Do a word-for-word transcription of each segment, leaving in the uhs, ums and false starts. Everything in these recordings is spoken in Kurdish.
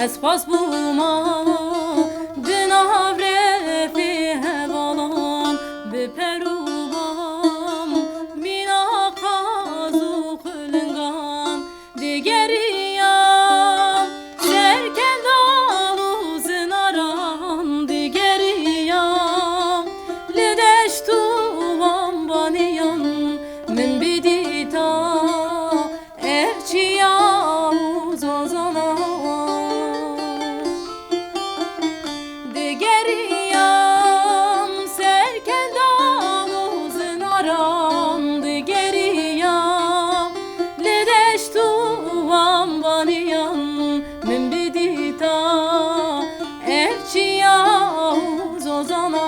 Ez xwest bûma di nav refê hevalan, bi per û bam mîna qaz û xulingan. Digeriyam ser kendal û zinaran, digeriyam li deşt û wan baniyan, min bidîta ev çiya û zozana. Digeriyam ser kendal û zinaran, digeriyam li deşt û wan baniyan, min bidîta ev çiya û zozana.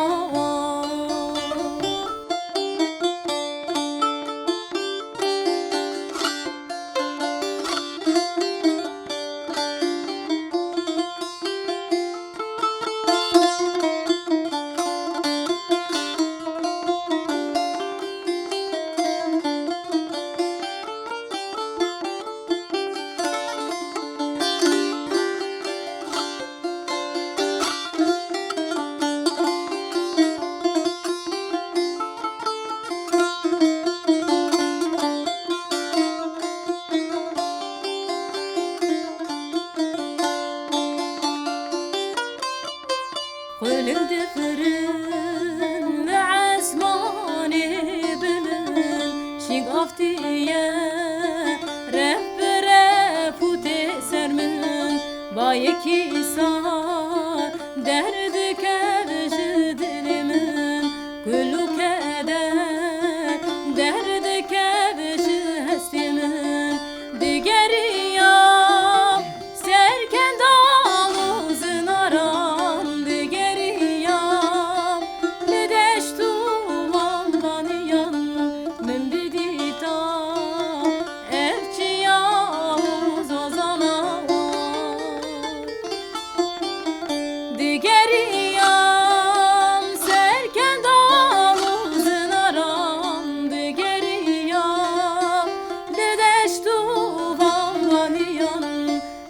Xulin difirin li esmanê bilind, şîng aftiye ref bi ref û tê ser min. Bayekî sar derdikeve ji dilê min, kul û keder derdikeve ji hestê min. Digeriyam ser kendal û zinaran, digeriyam li deşt û wan baniyan, min bidîta ev çiya û zozana wan. Digeriyam ser kendal û zinaran, digeriyam li deşt û van vaniyan,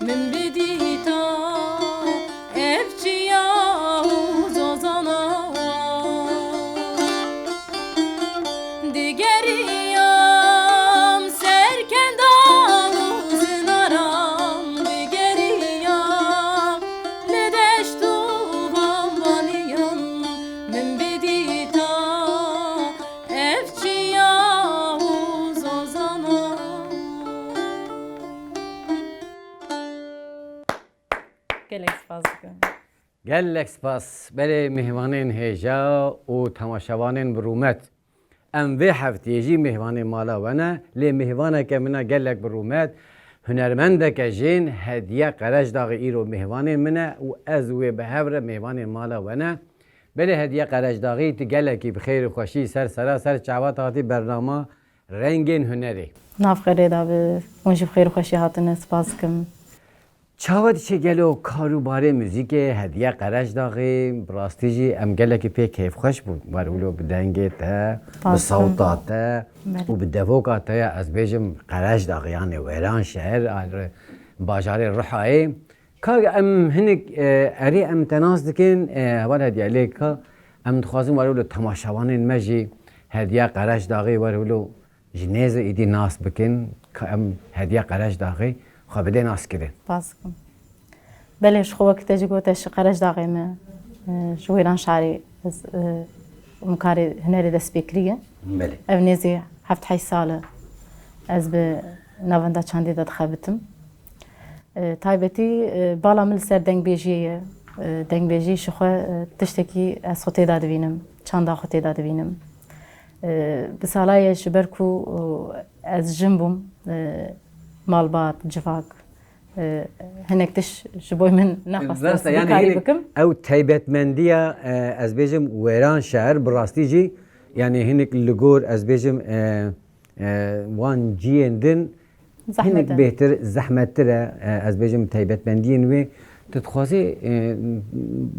min bidîta ev çiya û zozana wan. Digeriyam ser kendal û zinaran, digeriyam li deşt û van vaniyan, min bidîta ev çiya û zozana. Gelek spas dikim. Gelek spas. Belê mêhvanên hêja û temaşevanên bi rûmet. Em vê heftiyê jî mêhvanên mala we ne, lê mêhvaneke min e gelek bi rûmet, hunermendeke jên Hediye Qerecdaxî îro mêhvanên min e û ez û wê bi hev re mêhvanên mala we ne. Belê Hediye Qerecdaxî, tu gelekî bi xêr û xweşî ser sera ser çava te hatî bernama Rengên Hunerê. Nav xêrê de be, hûn jî bi xêr û xweşî hatine, spas dikim. Çawa diçe gelo kar û barê muzîkê Hediye Qerecdaxî? Bi rastî jî em gelekî pê kêfxweş bûn. Wer wilo bi dengê te, bi Spas dikim. sawta te Belê. û bi devoka te ya, ez bêjim Qerecdaxî, yanê Wêranşehir, a, bajarê Rihayê. Ka em hinik, e, erê em te nas dikin, e, heval Hediye, lê ka em dixwazin wer wilo temaşevanên me jî Hediye Qerecdaxî wer wilo ji nêz êdî nas bikin, ka em Hediye Qerecdaxî xwe bidê naskirin. Spas dikim. Belê, ji xwe wekî te jî gote, ji Qerecdaxê me, e, ji Wêranşehirê ez, e, min karê hunerê dest pê kiriye. Belê. Ev nêzî heft heşt sal e ez bi navenda çandê de dixebitim. E, taybetî, e, bala min li ser dengbêjiyê ye. E, dengbêjî ji xwe, e, tiştekî ez xwe tê de dibînim, çanda xwe tê de dibînim. E, bi sala ye ji ber ku, e, ez jin bûm, e, malbat, civak, e, hinek tişt ji bo min nexwest ez Rast e, yanî vî karî hinek bikim. Ew taybetmendiya, e, ez bêjim Wêranşehir bi rastî jî, yanî hinek li gor ez bêjim, e, e, wan ciyên din Zehmet hinek e. bêhtir, zehmettir e, e, ez bêjim taybetmendiyên wê. Tu dixwazî, e,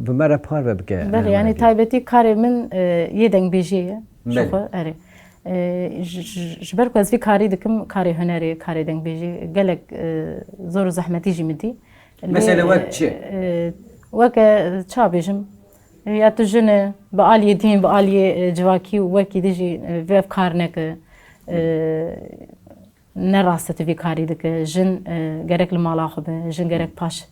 bi me re parve bike, Belê, e, yanî Hediye? taybetî karê min, e, yê dengbêjiyê ye. Ji Belê. xwe, erê. E, ji, ji, ji ber ku ez vî karî dikim, karê hunerê, karê dengbêjî, gelek, e, zor û zehmetî jî min dî. Mesele wek çi? E, weke ça bêjim, ya tu jin e, bi aliyê dîn, bi aliyê, e, civakî û wekî din jî, e, vê ev kar neke, e, ne rast e tu vî karî dike. Jin, e, gerek li mala xwe be, jin gerek paş,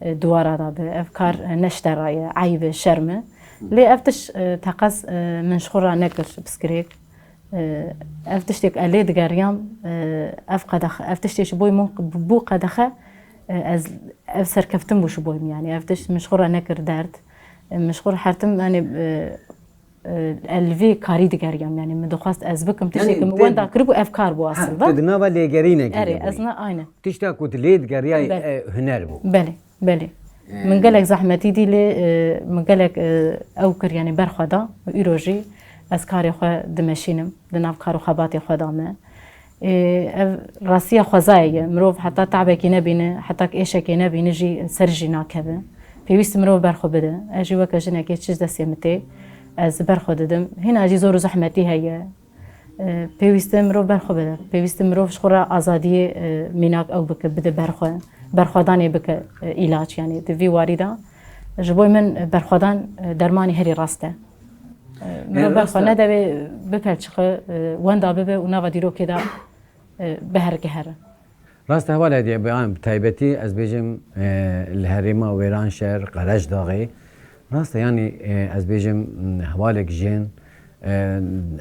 e, dûwara de be. Ev kar, e, ne ji te re ye, eyb e, şerm e. Lê ev tişt, e, teqez, e, min ji xwe re nekir piskirêk. E, ev tiştê ku ez lê digeriyam, e, ev qedexe, ev tiştê ji bo min bû qedexe, e, ez, ev serkeftin bû ji bo min, yanî ev tişt min ji xwe re nekir derd. E, min ji xwe re her tim, yanî, e, e, ez li vê karî digeriyam, yanî min dixwest ez bikim tiştê ku min wenda kiribû, ev kar bû aslında. Tu di nava lêgerînekê de bûyî. Erê, ez ne, aynen. Tişta ku tu lê digeriyayî, e, huner bû. Belê. Belê. Ee, Min gelek zehmetî dî lê, e, min gelek, e, ew kir, yanî berxwe da û îro jî ez karê xwe dimeşînim, di nav kar û xebatê xwe de me. E, ev rastiya xwezayê ye. Mirov heta tabekî nebîne, heta ki êşekê nebîne jî ser jî nakeve. Pêwîst mirov berxwe bide. Ez jî weke jinekê çi ji destê min tê, ez berxwe didim. Hîna jî zor û zehmetî heye. E, pêwîst e mirov berxwe bide. Pêwîst e mirov ji xwe re azadiyê, e, mînak ew bike, bide berxwe. Berxwedanê bike, e, îlaç, yanî di vî warî de ji bo min, e, berxwedan, e, dermanê herî rast e. E, mirov berxwe nede wê bipelçixe, e, wenda bibe û nava dîrokê de, e, biherike here. Rast e, heval Hediye, bi, bi taybetî ez bêjim, e, li herêma Wêranşer, Qereçdaxê, rast e, yanî, e, ez bêjim, m, hevalek jin, e,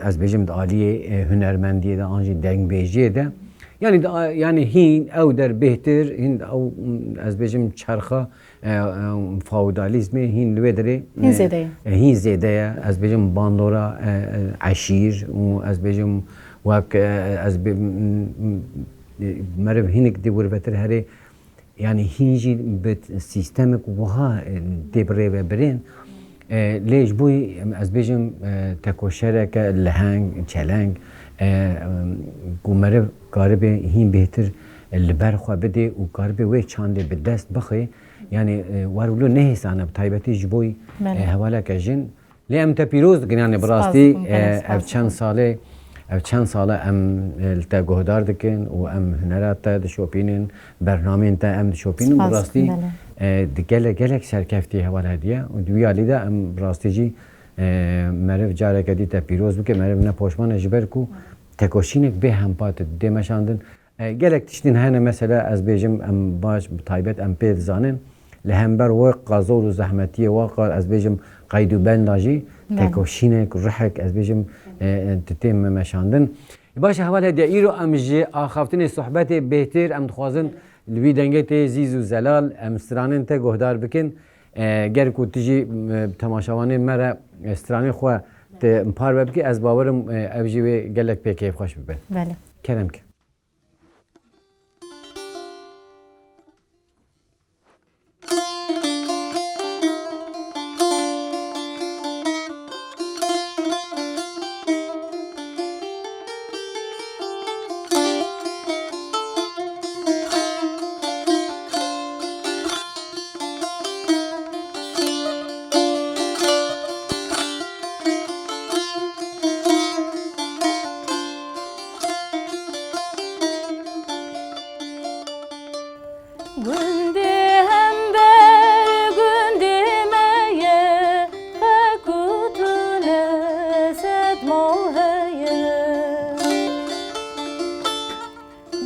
ez bêjim di aliyê, e, hunermendiyê de an jî dengbêjiyê de, yanî di a-, yanî hîn ew der bêhtir, hîn ew, m, ez bêjim çerxa, e, e, feodalîzmê hîn li wê derê, hîn e, zêde ye. E, hîn zêde ye. Ez bêjim bandora, e, e, eşîr û ez bêjim wek, e, ez bê-, m, m, e, meriv hinek dê wirvetir herê, yanî hîn jî bi sistemek wiha, e, dê bi rê ve birên. E, lê ji bo, em, ez bêjim, e, tekoşereke leheng, çeleng, e, em, ku meriv karibe hîn bêhtir li ber xwe bidê û karibe wê çandê bi dest bixê, yanî, e, war wilo nehêsan e, bi taybetî ji bo, e, hevaleke jin. Lê em te pîroz dikin, yanî bi rastî, e, ev çend salê, ev çend sal e em, e, li te guhdar dikin û em hunera te dişopînin, bernameyên te em dişopînin. Bi rastî, e, di gelek, gelek serkeftî heval Hediye û di wî alî de em bi rastî jî, e, meriv careke dî te pîroz bike, meriv ne poşman e ji ber ku tekoşînek bê hempa tu dê meşandin. E, gelek tiştên hene, mesela ez bêjim em baş, bi taybet em pê dizanin. Li hember wê qazor û zehmetiyê wa qar ez bêjim qeyd û benda jî tekoşînek, ruhek ez bêjim, e, e, tu tê me meşandin. Baş e, heval Hediye, îro em ji axaftinê sohbetê bêhtir em dixwazin li wî dengê tê zîz û zelal em stranên te guhdar bikin. E, ger ku tu jî, e, temaşevanên me re, e, stranên xwe tu parve bikî, ez bawerim, e, ev jî wê gelek pê kêfxweş bibe. Belê. Kerem ke. Gundê hember gundê me ye, qe ku tune sed mal heye.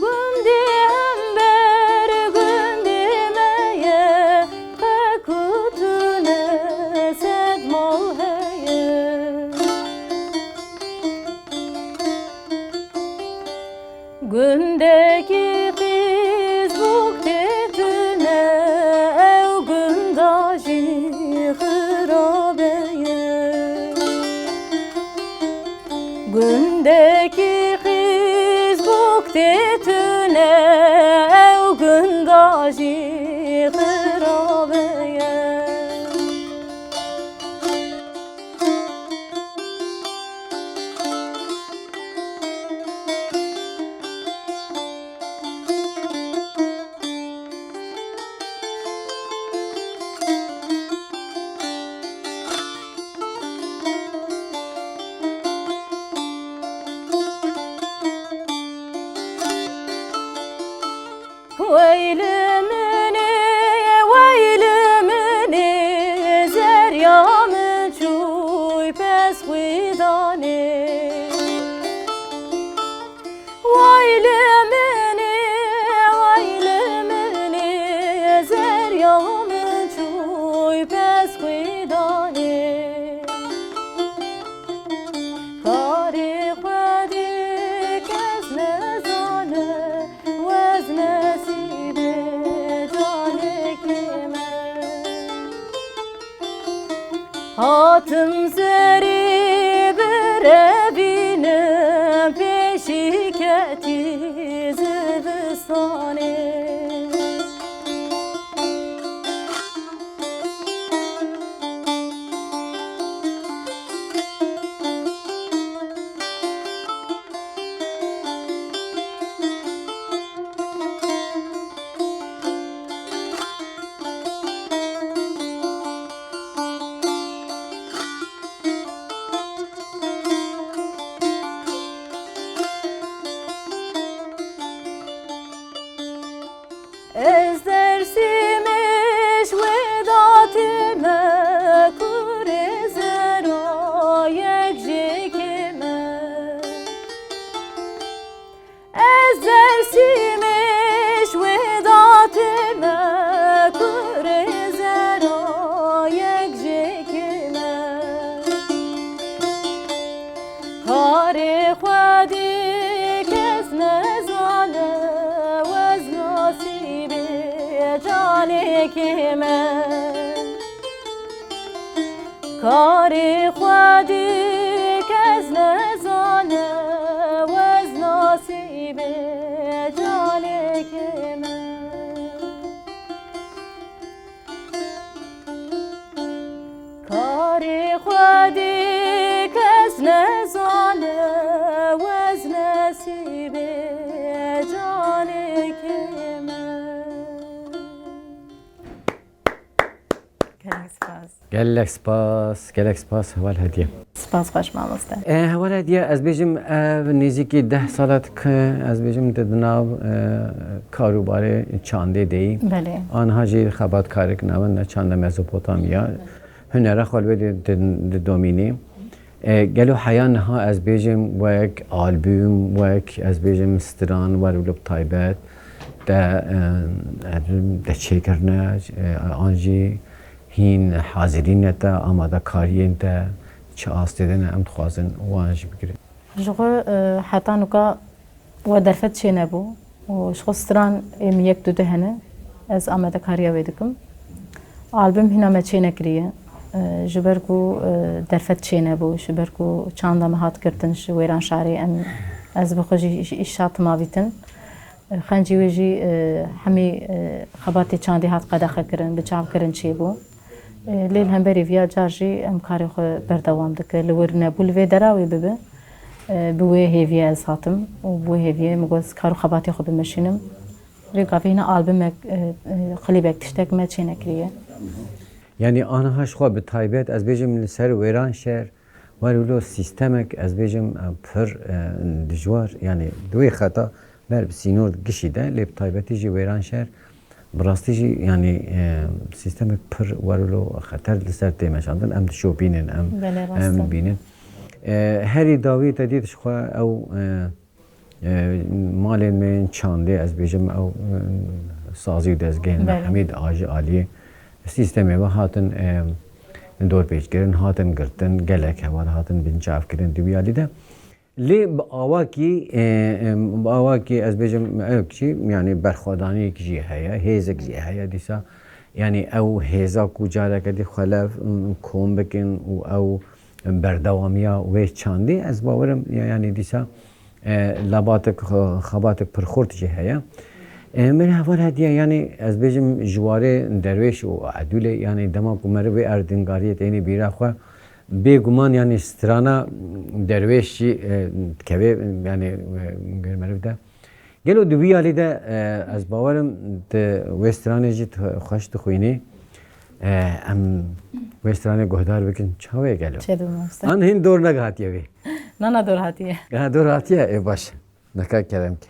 Gundê hember gundê me ye, qe ku tune sed mal heye. Gundekî qîz bûk tê tune, ew gunda jî xirabe ye. Gundekî qîz bûk tê tune, ew gunda jî xirabe ye. Hatim serî birevînim pêşî ketî zivistanê. Ez Dêrsimê ji wê datê me, kurê zero yek jêkê me. Ez Dêrsimê ji wê datê me, kurê zero yek jêkê me. Karê xwedî kes nezane, wez nasîbê canêkê me. Karê xwedî kes nezane, wez nasîbê canêkê me. Karê xwedî kes nezane, wez nesîbê canêkê me. Gelek spas. Gelek spas, gelek spas, Heval Hediye. Spas xweş mamoste. E, Heval Hediye, ez bêjim, ev nêzîkî deh sala dike, ez bêjim, di, di nav, e, karûbarê çandê de yî. Belê. Anha jî xebatkarik navenda çanda Mezopotamya. Hunera xwe li wê di, di, didomînî. E, gelo heya niha ez bêjim wek albûm, wek ez bêjim stran, wer wilo bi taybet te, e, te çêkirine, e, an jî hîn hazirînê te, amadekariyên te çi astê de ne, em dixwazin wan jî bigirin. Ji xwe, e, heta nuka we derfet çênebû û ji xwe stran ê min yek du du hene, ez amadekariya wê dikim. Albûm hîna me çênekiriye, e, ji ber ku, e, derfet çênebû, ji ber ku çanda me hat girtin ji Wêranşarê, em, ez bi xwe jî ji îşa tim avîtin. Xencî wê jî, e, hemî, e, xebatê çandî hat qedexekirin, bi çavkirin çêbû. E, lê li hemberî viya car jî em karê xwe berdewam dikin. Li wir nebû li vê dera wê bibe. E, bi wê hêviyê ez hatim û bi wê hêviyê min got, ez kar û xebatê xwe bimeşînim. Vê gavê hîna albumek, e, e, klîbek tiştek me çênekiriye. Yanî aniha ji xwe bi taybet ez bêjim li ser Wêranşer, wer wilo sîstemek ez bêjim, e, pir, e, dijwar, yanî di wê xeta ber bi sînor gişî de, lê bi taybetî jî Wêranşer bi rastî jî, yanî, e, sîstemek pir wer wilo xeter li ser tê meşandin. Em dişopînin, em, Belê, rast em e. bînin. E, herî dawî te dît ji xwe ew, e, E, malên me yên çandê, ez bêjim, ew, e, sazî û dezgehên me Belê. hemî di aji aliyê sîstemê ve hatin, e, dorpêçkirin, hatin girtin, gelek heval hatin binçavkirin di wî alî de. Lê bi awakî, e, e, bi awakî ez bêjim, ew kî, yanî berxwedaniyek jî heye, hêzek jî heye dîsa. Yanî ew hêza ku careke dî xwe lev, m, kom bikin û ew berdewamiya wê çandê, ez bawerim, ya-, yanî dîsa, e, labatek, e, xebatek pir xurt jî heye. E, min heval hediye, yanî ez bêjim ji warê derwêş û edûlê, yanî dema ku meriv wê erdingariyê tênê bîra xwe, bêguman, yanî strana derwêş jî, e, dikeve, yanî, e, gel meriv de. Gelo di wî alî de, e, ez bawerim di wê stranê jî tu xweş dixwînî. E, em wê stranê guhdar bikin. Çawa ye gelo? Çê dû mamoste. An hîn dor negihatiye wê? Na, na, dor hatiye. Ha, dor hatiye? Ê, baş. Neka kerem ke.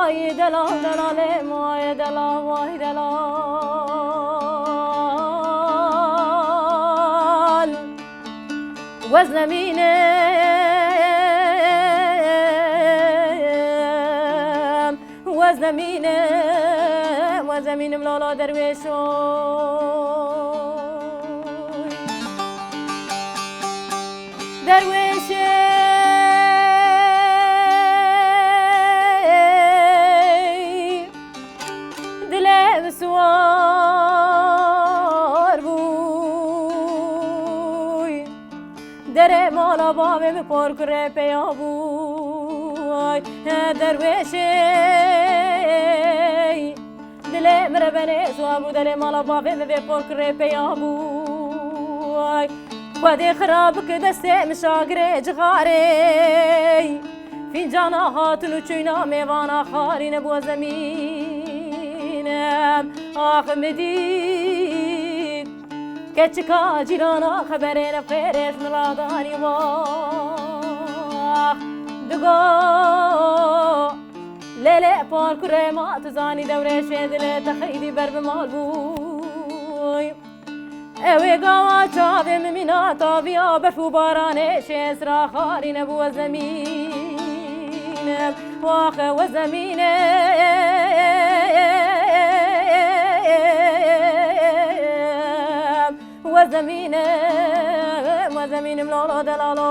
Ay delal, delalê, vay delal, vay delal. Wez nemînim, wez nemînim, wez nemînim lala derwêşo. Derwêşê dilê min siwar bûy. Derê mala bavê min por kurê peya bûy. He derwêşê. Dilê min re benê ziwan bû, derê mala bavê min vê por kirê peya bû. Ay, Xwedê xira bike destê min şagirê cixarê. Fîncana hatin û çûyna mêvana xarî nebû zemînem. Ax min dît keçika cîrana xeberê nefxêrê ji min radanî wax. Digo Lê lê par kurê ma tu zanî dewrê şê dilê te xeydî ber bi mal bûy. Ew ê gawa çavê min mîna taviya berf û baranê şê sira xarî nebû we zemîne. Waxe we zemîne. We zemîne, we zemînim lolo delalo.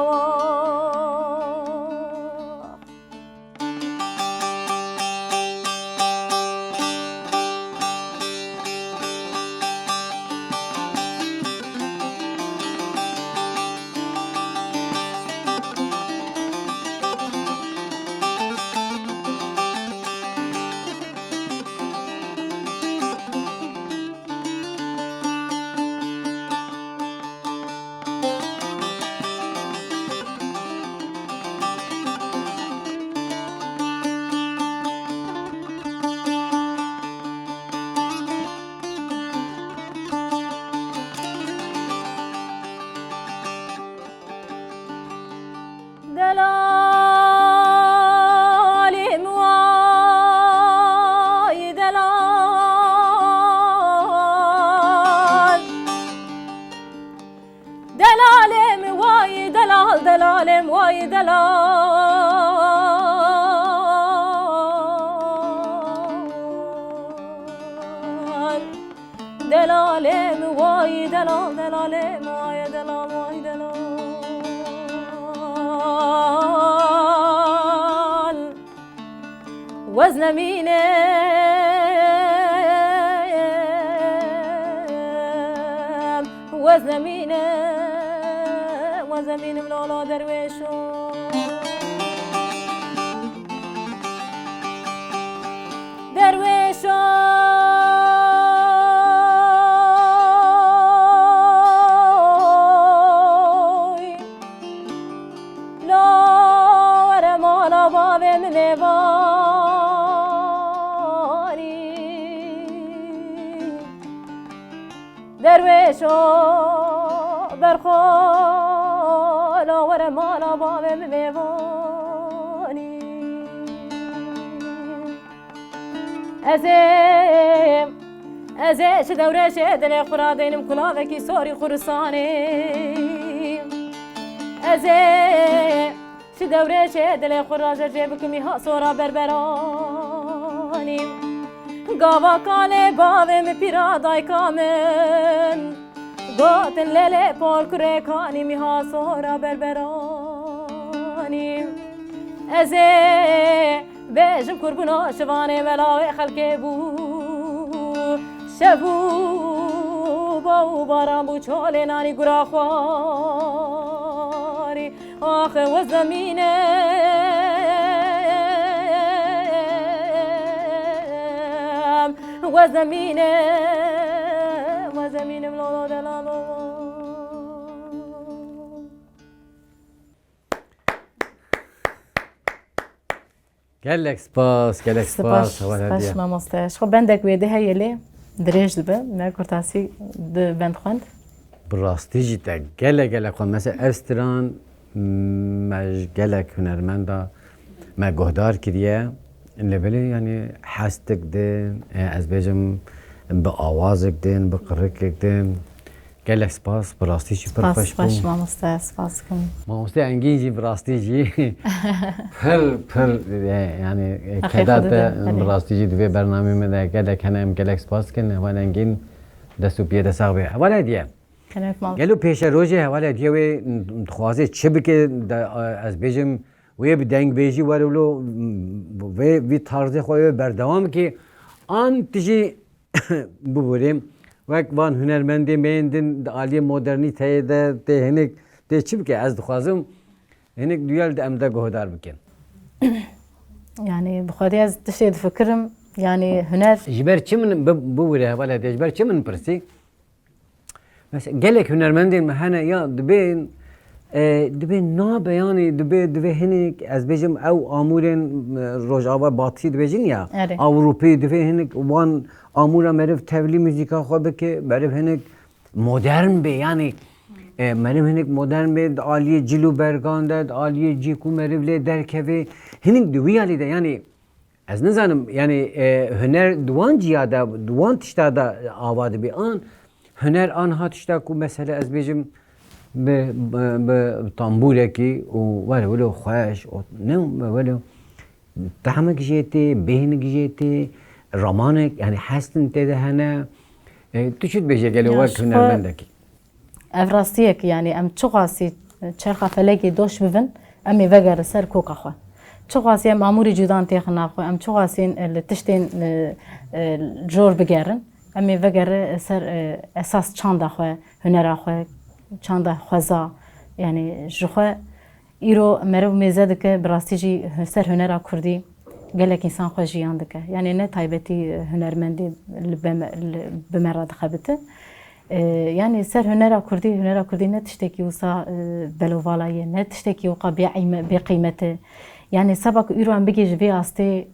Delalê min way delal. Delalê min way delal, delalê min way delal. Delalê min way delal, delalê min way delal, way delal. Wez nemînim, wez nemînim, wez nemînim lala derwêşo. Derwêşo. Lo were mala bavê min mêvanî. Derwêşo berxo, lo were mala bavê min mêvanî. Ez ê, ez ê ji dewrêşê dilê xwe radeynim kulavekî sorî xurisanê. Ez ê ji dewrêşê dilê xwe raje jê bikim îha sora berberanî. Gava kalê bavê min pîra dayka min. Gotin lê lê pol kurê kanî mîha sora berberanî. Ez ê bêjim kurbûna şivanê melawê xelkê bû. Şev û baw û baran bû çolê nanî gura xwarî. Axe we zemîne, we zemîne, we zemînim lolo delalo. Gelek spas, gelek spas, spas, heval spas hediye. Mamoste. Ji xwe bendek wê de heye lê dirêj dibe, me kurtasî di bend xwend. Bi rastî jî te gelek gelek xwe. Mesela ev stiran me ji gelek hunermenda me guhdar kiriye. Lê belê, yanî hestik din, e, ez bêjim bi awazek din, bi qirikek din. Gelek spas, bi rastî jî pir Spas xweş bû. Xweş mamoste, spas dikim. Mamoste Engîn jî bi rastî jî pir, pir, e, yanî, e, Axê keda xwe te dide, bi erê. Rastî jî di vê bernameyê me de gelek hene, em gelek spas dikin. Heval Engîn dest û piyê te sax be. Heval Hediye. Gelek mal. Gelo pêşerojê heval Hediye wê dixwaze çi bike, de, e, ez bêjim, wê bi dengbêjî were wilo, vê, vî tarzê xwe wê berdewam bike, an tu jî bibûrê, wek van hunermendê me yên din di aliyê modernîteyê de tê hinek, tê çi bike? Ez dixwazim hinek duyar di em de guhdar bikin. Yanî, bi xwedî ez tiştê difikirim, yanî, huner Ji ber çi min bi-, bibûrê heval Hediye, ji ber çi min pirsî? Mesela, gelek hunermendên me hene, ya dibên, e, dibên nabe, yanî dibê, divê hinek, ez bêjim, ew amûrên, e, Rojava Batî dibêjin ya, Erê. Ewropî, divê hinek wan amûra meriv tevlî muzîka xwe bike, meriv hinek modern bê, yanî, e, meriv hinek modern bê, di aliyê cil û bergan de, di aliyê cî ku meriv lê derkeve, hinek di wî alî de, yanî, Ez nizanim, yanî, e, huner di wan ciya de, di wan tişta de ava dibe. An huner, an ha tişta ku, mesela, ez bêjim, bi, bi, bi tambûrekî û were wilo xweş, û ne wilo tehmek jê tê, bêhnik jê tê, ramanek, yanî hestin tê de hene. E, tu çi dibêje gelo Ya, wek ji xwe hunermendekî? Ev rastiyek, yanî em çiqasî çerxa felekê doş bibin, em ê vegerin ser koka xwe. Çiqasî em amûrî cudan têxin nav xwe, em çiqasî, e, li tiştên, e, e, jor bigerin, em ê vegerin ser, e, esas çanda xwe, hunera xwe, çanda xweza, yanî ji xwe Îro meriv mêze dike, bi rastî jî ser hunera kurdî gelek însan xwe jiyan dike. Yanî ne taybetî hunermendî li be me, li, bi me re dixebite. E, yanî ser hunera kurdî, hunera kurdî ne tiştekî wisa, e, belovala ye, ne tiştekî wisa bê eyme-, bê qîmet e. Yanî seba ku îro em bigihîjin vê astê,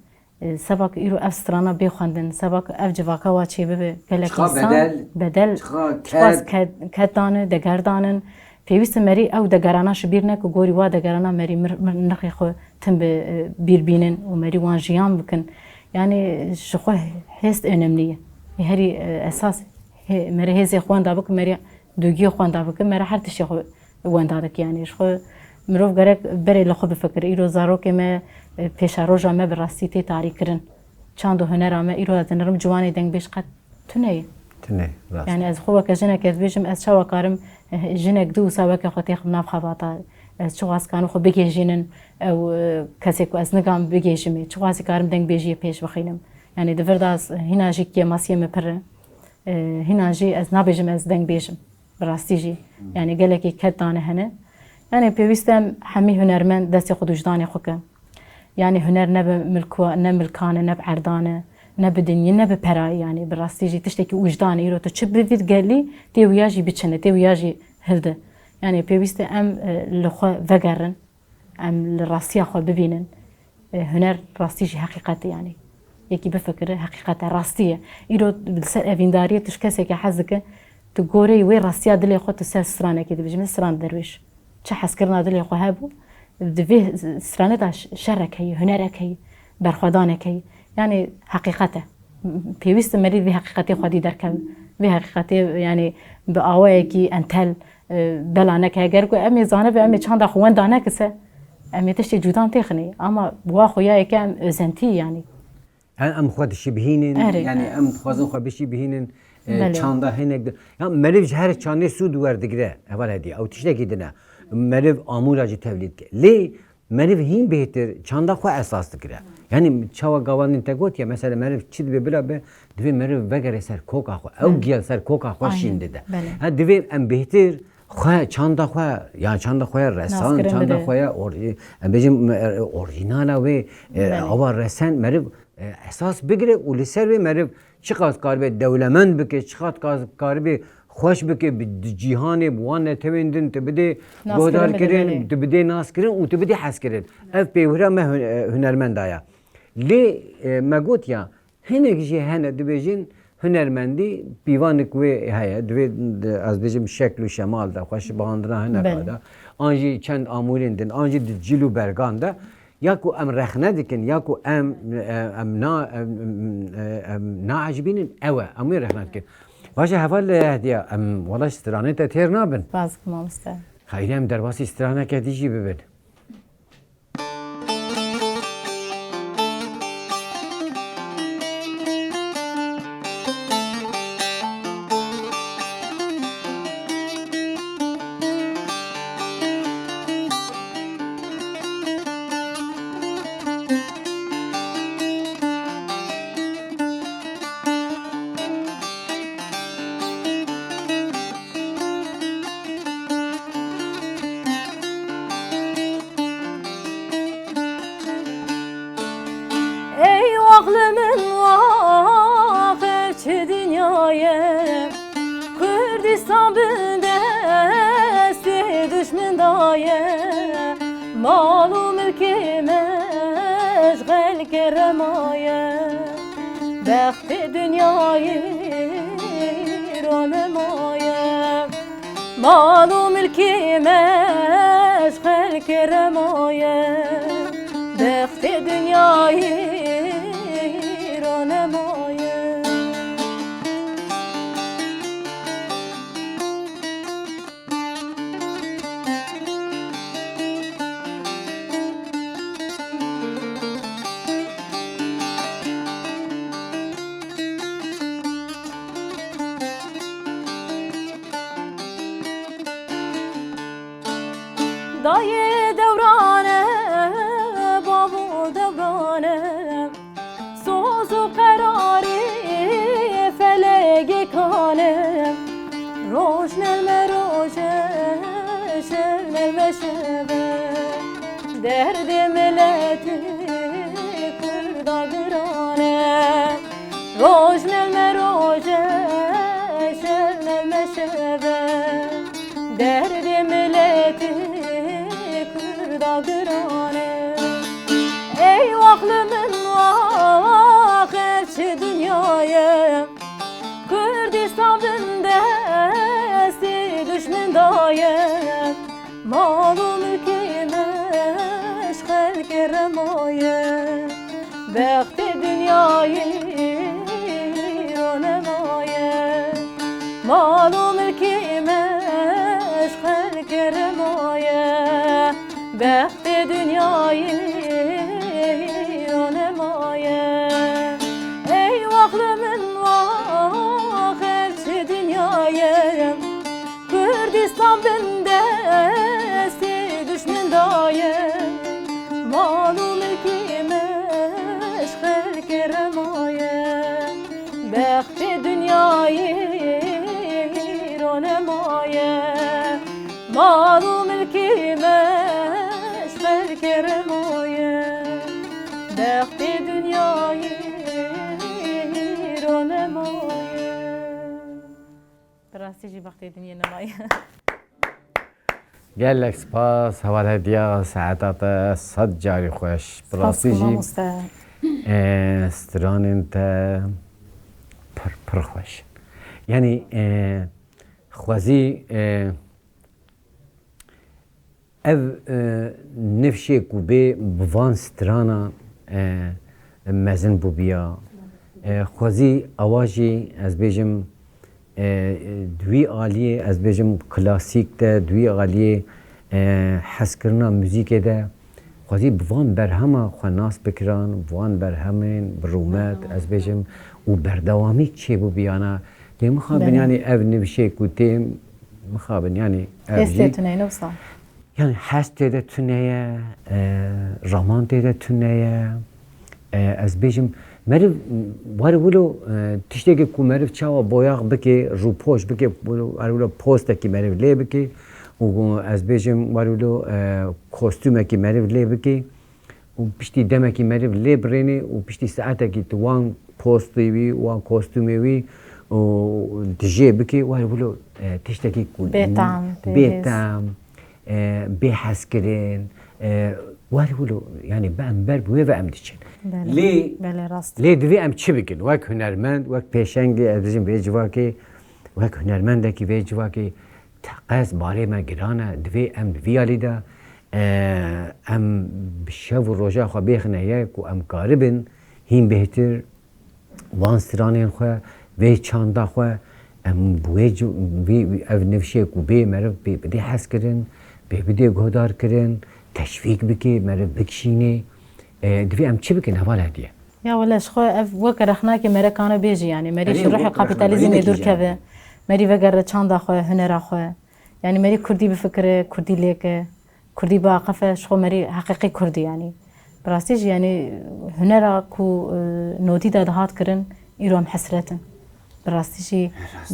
E, seba ku îro ev strana bê xwendin, seba ku ev civaka wa çêbibe, gelek Çiqa însan bedel, bedel, çiqa çiqas ked. ked, ked dane, deger danin. Pêwîst e merî ew degerana ji bîr neke, gorî wa degerana merî mir, mir nirxê xwe tim bi, e, bîr bînin û merî wan jiyan bikin. Yanî ji xwe hêst önemlî ye. Herî, e, esas hê, merî hêzê xwe wenda bike, merî dûgiyê xwe wenda bike, merî her tiştê xwe wenda dike. Yanî ji xwe mirov gerek berê li xwe bifikire. Îro zarokê me, e, pêşeroja me bi rastî tê tarî kirin. Çand û hunera me îro ez dinirim ciwanê dengbêj qet tune ye. Tune, rast. Yanî ez xwe weke jinek ez bêjim, ez çawa karim, e, jinek du wisa weke xwe têxim nav xebata. Ez çiqas karim xwe bigihîjînim, ew, e, kesê ku ez nigarim bigihîjimê. Çiqasî karim dengbêjiyê pêş bixînim. Yanî di vir de ez hîna jî kêmasiyê me pir e. E, hîna jî ez nabêjim ez dengbêj im. Bi rastî jî, yanî gelekî ked dane hene. Yanî pêwîst e em hemî hunermend destê xwe di wijdanê xwe ke. Yanî huner ne bi milku-, ne milkan e, ne bi erdan e, ne bi dinyî, ne bi perayî, yanî bi rastî jî tiştekî wijdan e. Îro tu çi bivî gelî, tê wiya jî biçine, tê wiya jî hilde. Yanî pêwîst e em, e, li xwe vegerin. Em li rastiya xwe bibînin. E, huner rastî jî heqîqet e, yanî. Yekî bifikire, heqîqet e, rastî ye. Îro li ser evîndariyê tu ji kesekê hez dike, tu goreyî wê rastiya dilê xwe tu ser stranekê dibêjî, min stran derwêş. Çi hezkirina dilê xwe hebû, di vê stranê de ş-, şerek heye, hunerek heye, berxwedanek heye. Yanî heqîqet e. Pêwîst e merî vê heqîqetê xwedî derkeve. Vê heqîqetê, yanî bi awayekî entel, e, bela neke. Eger ku em ê zanibe, em ê çanda xwe wenda nekise, em ê tiştê cudan têxinê. Ama wa xwe ya yeke em özentî, yanî. Em, em xwe dişibihînin, Erê. yanî em dixwazin xwe bişibihînin, e, Belê. çanda hinek di-, ya meriv ji her çandê sûd werdigire, heval Hediye. Ew tiştekî din e. Meriv amûra jî tevlî dike. Lê meriv hîn bêhtir çanda xwe esas digire. Yanî çawa gavan din te gotiye, mesela meriv çi dibe bila be, divê meriv vegere ser koka xwe. Ew Hı. giya ser koka xwe Aynen. şîn dide. Belê. Ha, divê em bêhtir xwe, çanda xwe, ya çanda xwe ya resan, Naskirin çanda bide. xwe ya or-, em bêjin, e, orjînala wê, e, Belê. ava resen meriv, e, esas bigire û li ser wê meriv çiqas karibe dewlemend bike, çiqas karibe xweş bike, bi di cîhanê, bi wan netewên din tu bidê Naskirin bide, guhdarkirin, belê. tu bidê naskirin û tu bidê hezkirin. Ev pêwira me hun-, e, hunermenda ya. Lê, e, me got ya, hinek jî hene dibêjin hunermendî pîvanik wê heye, divê di, ez bêjim şekl û şemal de, xweşibihandina hineka Belê. de, an jî çend amûrên din, an jî di cil û bergan de. Ya ku em rexne dikin, ya ku em, e, em na, em, em, e, em naecibînin, ew e, em wê rexne dikin. Baş e, heval Hediya, em wela ji stranê te têr nabin. Spas dikim mamoste. Xeyrê em derbasî straneke dî jî bibin. Ey wax li min wax, ev çi dinya ye? Kurdistan bin destê duşmin da ye. Mal û milkê me ji xelkê re maye. Bextê dinyayê îro nemaye. Mal û milkê me ji xelkê re maye. Bextê dinyayê îro nemaye. Dayê dewran e, bavo dewran e, soz û qerarê felegê kan e. Roj nelme roj e, şev nelme şev e, derdê miletê Kurda giran e. Roj nelme roj e, şev nelme şev e, derdê miletê Kurda giran e. Ey wax li min wax, ev çi dinya ye? Kurdistan bin destê duşmin da ye. Mal û milkê me ji xelkê re maye. Bextê dinyayê îro nemaye. Mal û milkê me ji xelkê re maye. Bextê dinyayê îro nemaye. Ey wax li min wax, ev çi dinya ye? Kurdistan bin destê duşmin da ye. Mal û milkê me ji xelkê re maye. Bextê dinyayê îro nemaye. Mal û milkê me ji xelkê re maye. Bextê dinyayê îro nemaye. Bi rastî jî bextê dinyê nemaye. Gelek spas, heval Hediya, saeta te sed carî xweş. Bi rastî jî, mamoste, e, stranên te pir, pir xweş. Yanî, e, xwezî, e, ev, e, nifşê ku bê bi van strana, e, mezin bûbiya. E, xwezî ewa jî, ez bêjim, e, di wî aliyê, ez bêjim, klasîk de, di wî aliyê, e, hezkirina muzîkê de, xwezî bi van berhema xwe nas bikiran, bi van berhemên bi rûmet, ez bêjim, û berdewamî çêbûbiyana. Lê mixabin, belê, yanî ev nivşê ku tê, mixabin, yanî ev hestê jî tune ye, ne wisa? Yanî hest tê de tune ye, e, raman tê de tune ye. E, ez bêjim, meriv, warê wilo, e, tiştekê ku meriv çawa boyax bike, rûpoş bike, wilo, warê wilo postekî meriv lê bike û ez bêjim, warê wilo, e, kostûmekî meriv lê bike û piştî demekî meriv lê birêne û piştî saetekî tu wan postê wî, wan kostûmê wî û dijê bike, warê wilo, e, tiştekî ku bê tam, bê tam, e, bê hezkirin, e, warê wilo, yanî bi em ber bi wê ve em diçin. Belê, lê, belê, rast. Lê divê em çi bikin? Wek hunermend, wek pêşengê, ez dijim vê civakê, wek hunermendekî vê civakê, teqez barê me giran e, divê em di vî alî de e, em bi şev û roja xwe bêxine ye ku em karibin hîn bêhtir van stranên xwe, vê çanda xwe, em bi wê ci-, vî, vî, ev nifşê ku bê meriv bê bidê hezkirin, bê bidê guhdarkirin, teşvîk bikê, meriv bikişînê. E, divê em çi bikin heval Hediye? Ya wele ji xwe ev weke rexnakê mere kane bêjî, yanî merî Erê, ji ruhê wek rexnakê kapîtalîzmê dûr keve. Merî vegere çanda xwe, hunera xwe. Yanî merî kurdî bifikire, kurdî lêke, kurdî biaqefe, ji xwe merî heqîqî kurdî yanî. Bi rastî jî yanî hunera ku, e, nodî de dihat kirin, îro em hesret in. Bi rastî jî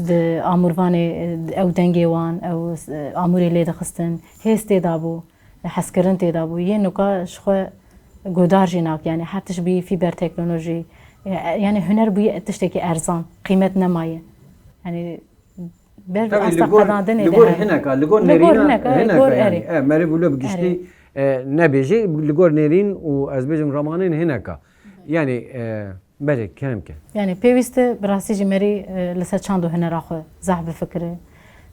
di amûrvanê, e, ew dengê wan, ew, e, amûrê lê dixistin, hêz tê de bû, hezkirin tê de bû. Yê nuka ji xwe guhdar jî nake, yanî her tişt bî fîber teknolojî, e, yanî huner bûye tiştekî erzan, qîmet nemaye. Yanî ber Tabii, asta li gor, qedandinê li de gor hene. Hineka, li gor Li gor nêrîna, hineka, li hineka gor yanî. Erê. E, meriv wilo bi giştî, Erê. e, nebêjî, li gor nêrîn û ez bêjim ramanên hineka. Yanî, e, belê, kerem ke. Yanî pêwîst e, bi rastî jî merî, e, li ser çand û hunera xwe zehf bifikire.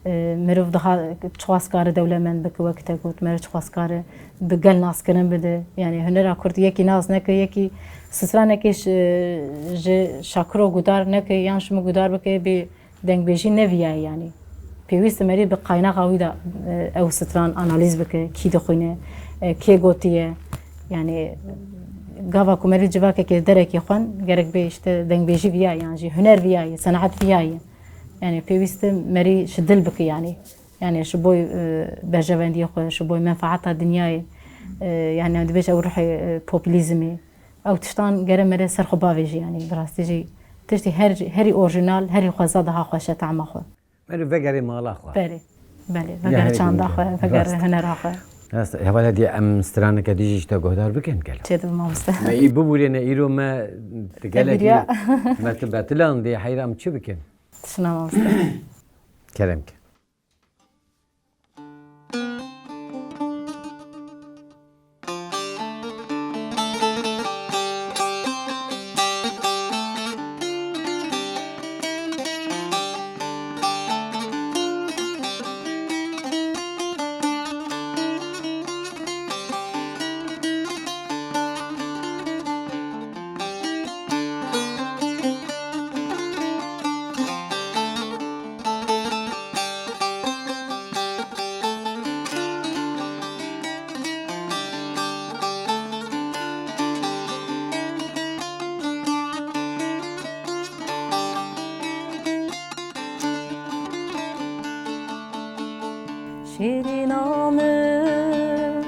E, mirov daha çiqas kare dewlemend bike, wek te got, meriv çiqas kare bi gel naskirin bide. Yanî hunera kurd yekî nas neke, yekî stranekê ji, ji Şakiro gudar neke, yan ji min gudar bike, bê Dengbêjî ne viya ye yanî. Pêwîst e merî bi qaynaxa wî de, e, ew stran analîz bike, kî dixwîne, e, kê gotiye. Yanî gava ku merî civakekê derekê xwen gerek bê işte dengbêjî viya ye, yan jî huner viya ye, senaet viya ye. Yanî pêwîst e merî ji dil bike yanî. Yanî ji bo, e, berjewendiyê xwe, ji bo menfaeta dinyayê, e, yanî em dibêje ew ruhê, e, populîzmê. Ew tiştan gere mere ser xwe bavêjî, yanî bi rastî jî tiştî her, herî orjînal, herî xweza daha xweş e tahma xwe. Meriv vegerê mala xwe. Belê, belê, Ya vegerê herî çanda gurî. Xwe, vegerê Rast. Hunera xwe. Rast, heval Hediye em straneke dî jî ji te guhdar bikin gelo. Çêdibe mamoste. Me î bibûrêne îro me tu gelekî Tebîriya. Me tu betilandî, heyra em çi bikin? Tişna mamoste. Kerem ke. Şêrîna min,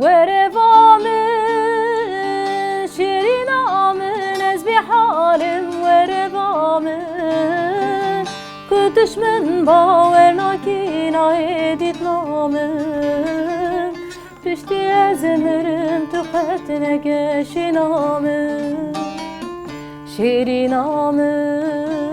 were va min, şêrîna min, ez bêhal im, were va min. Ku tu ji min bawer nakî, nayê dîtina min. Piştî ez mirim, tu qet nekeşîna min. Şêrîna min,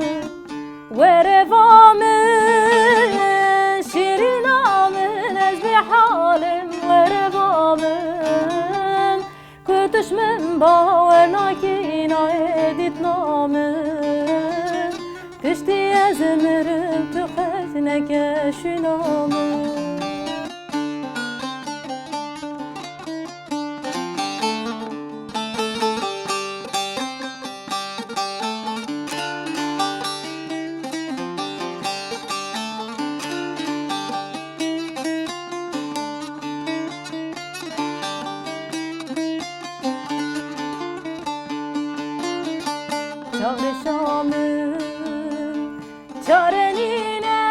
were va min, şêrîna min, ez bêhal im, were va min. Ku tu ji min bawer nakî, nayê dîtina min. Piştî ez mirim, tu qet nekeşîna min. Çavreşa min çare nîne,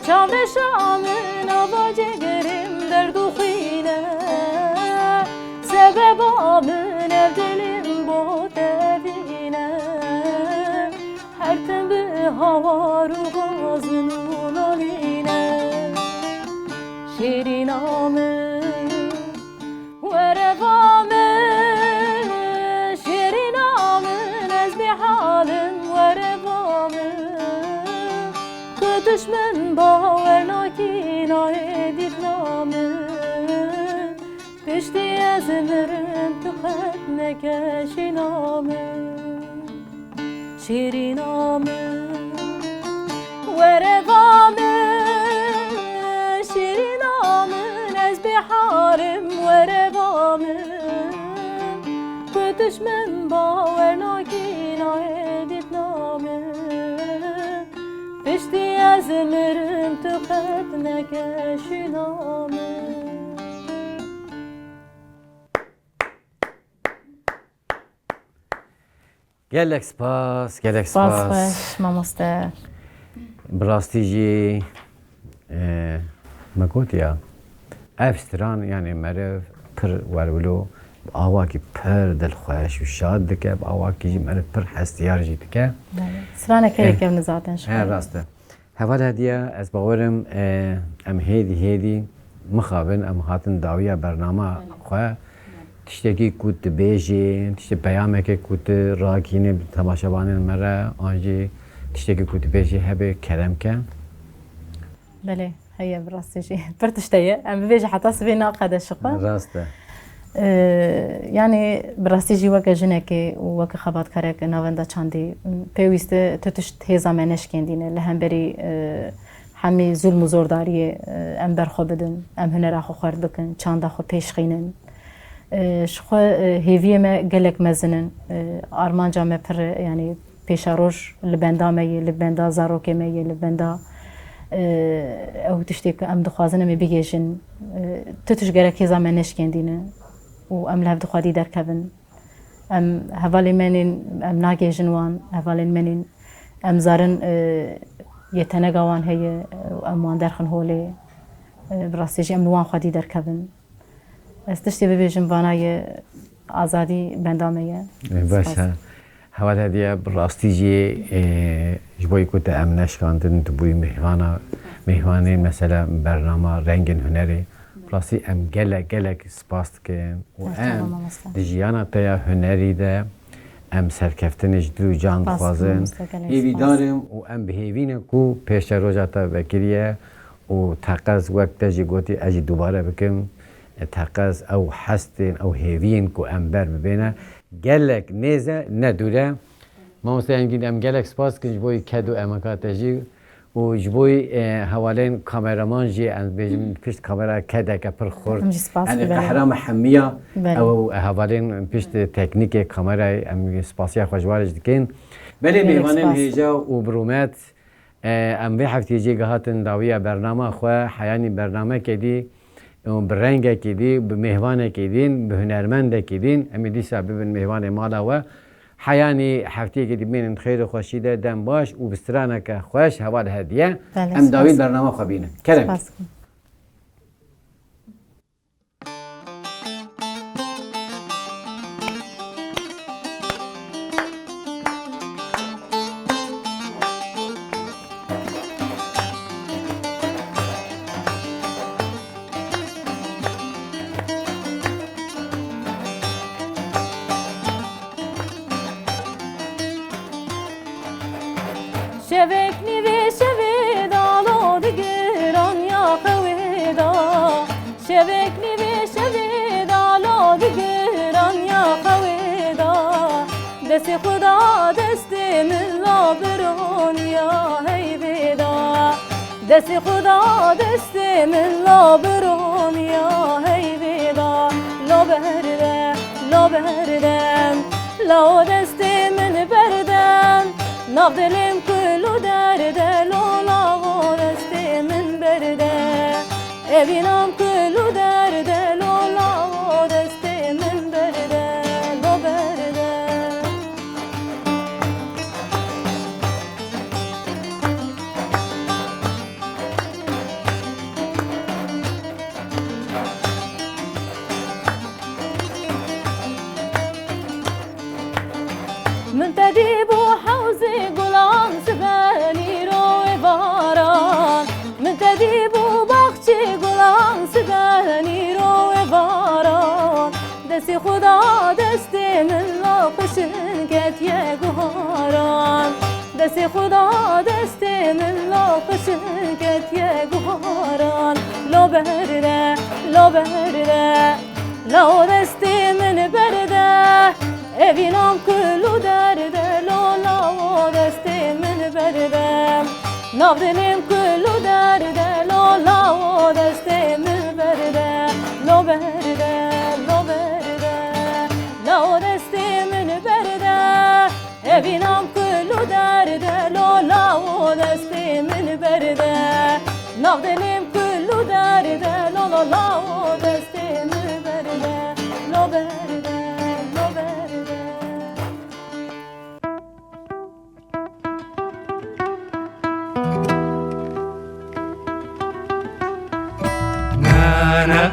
çavreşa min ava cêgirim derd û xwîne. Sebeba min ev dilim bo te vîne. Her tim bi hawar û gazin û nalîne. Şêrîna min, were va min, şêrîna min, ez bêhal im, were va min. Ku tu ji min bawer nakî, nayê dîtina min. Piştî ez mirim, tu qet nekeşîna min. Şêrîna min, were va min, şêrîna min, ez Min bawer nakî nayê dîtna min. Piştî ez mirim tu qet neke şîna min. Gelek spas, gelek spas. Spas xweş, mamoste. Bi rastî jî, e, me gotiya, ev stran, yanî meriv pir werwilo, bi awakî pir dilxweş û şad dike, bi awakî jî meriv pir hestiyar jî dike. Belê. Straneke Eh, yekevin zaten ji he, xwe. Rast e. Heval Hediye, ez bawerim, e, em hêdî hêdî mixabin, em hatin dawiya bernama xwe. Tiştekî ku tu bêjî, tiştê peyameke ku tu rakînî bi temaşevanên me re, an jî tiştekî ku tu bêjî hebe kerem ke. Belê, heye, bi rastî jî. Pir tişt heye. Em bibêje heta sibê naqede ji xwe. Rast e. Ee, yanî bi rastî jî weke jinekê û weke xebatkareke navenda çandî, pêwîst e tu tişt hêza me neşkêndîne. Li hemberî, e, hemî zulm û zordariyê, e, em berxwe bidin, em hunera xwe xwerd bikin, çanda xwe pêşxînin. E, ji xwe, e, hêviyê me gelek mezin in. E, armanca me pir e, yanî pêşeroj li benda me yê, li benda zarokê me yê, li benda, e, ew tiştê ku em dixwazin em ê bigihêjin. E, tu tişt gerek hêza me neşkêndîne û em li hev di xwedî derkevin. Em hevalên me nên em nagihêjin wan, hevalên me nên em zarin, e, yetenega wan heye û em wan derxin holê. E, bi rastî jî em li wan xwedî derkevin. Ez tiştê bibêjim, vana ye azadî benda me ye. E, baş Spas. e. Heval Hediye, bi rastî jî, e, ji bo ku te em neşkandin, tu bûyî mêhvana, mêhvanê mesela bernama Rengên Hunerê. Bi rastî em gelek, gelek spas dikin û Merhaba em mamoste. di jiyana te ya hunerî de em serkeftinê ji dil û can Spas dixwazin. mamoste, gelek Hêvîdar spas. im û em bi hêvî ne ku pêşeroja te vekiriye û teqez wek te jî gotî ez jî dubare bikim. E, teqez ew hestên, ew hêviyên ku em ber bibêne, gelek nêz e, ne dûr e. Mamoste Engîn, em gelek spas dikin ji bo ked û emeka te jî û ji bo, e, hevalên kameraman jî, em bêjin pişt kamera kedeke pir xurt. Em jî spas Yanî dikin. qehra me hemiya, Belê. ew hevalên pişt teknîkê kamerayê, em spasiya xwe ji wan re jî dikin. Belê Gelek mêvanên spas. hêja û bi rûmet, E, em vê hefteyê jê gihatin dawiya bernama xwe, heyanî bernameke dî û bi rengekê dî, bi mêhvanekê dîn, bi hunermendekê dîn, em ê dîsa bibin mêhvanê mala we. Heyanî hefteyekê dî bimînin xêr û xweşî de, dem baş û bi straneke xweş heval Hediye. Belê, Em dawî spas. bernama xwe bînin. Kerem. Spas. Şevek nîvê şevê da lo digiran ya xewê da. Şevek nîvê şevê da lo digiran ya xewê da. Destê xwe da destê min la bironiya heyvê da. Destê xwe da destê min la bironiya heyvê da. Lo berde, lo berde, la o destê min berde. Nav dilêm kul û derde, lo la o destê min berde. Evînam kul û derde, lo la o destê min berde, lo berde. Min te dî bû hewzê gulan, sibenî ro êvaran. Min te dî bû baxçê gulan, sibenî ro êvaran. Destê xwe da destê min, la qişin ketiye guharan. Destê xwe da destê min, la qişin ketiye guharan. Lo berde, lo berde, la o destê min berde. Evînam kul û derde, lo la o destê min berde. Nav dilêm kul û derde, lo la o destê min berde. Lo berde, lo berde, la o destê Dilê min kul û derde, lo lo la, o destê min berde, lo berde, lo berde. Na na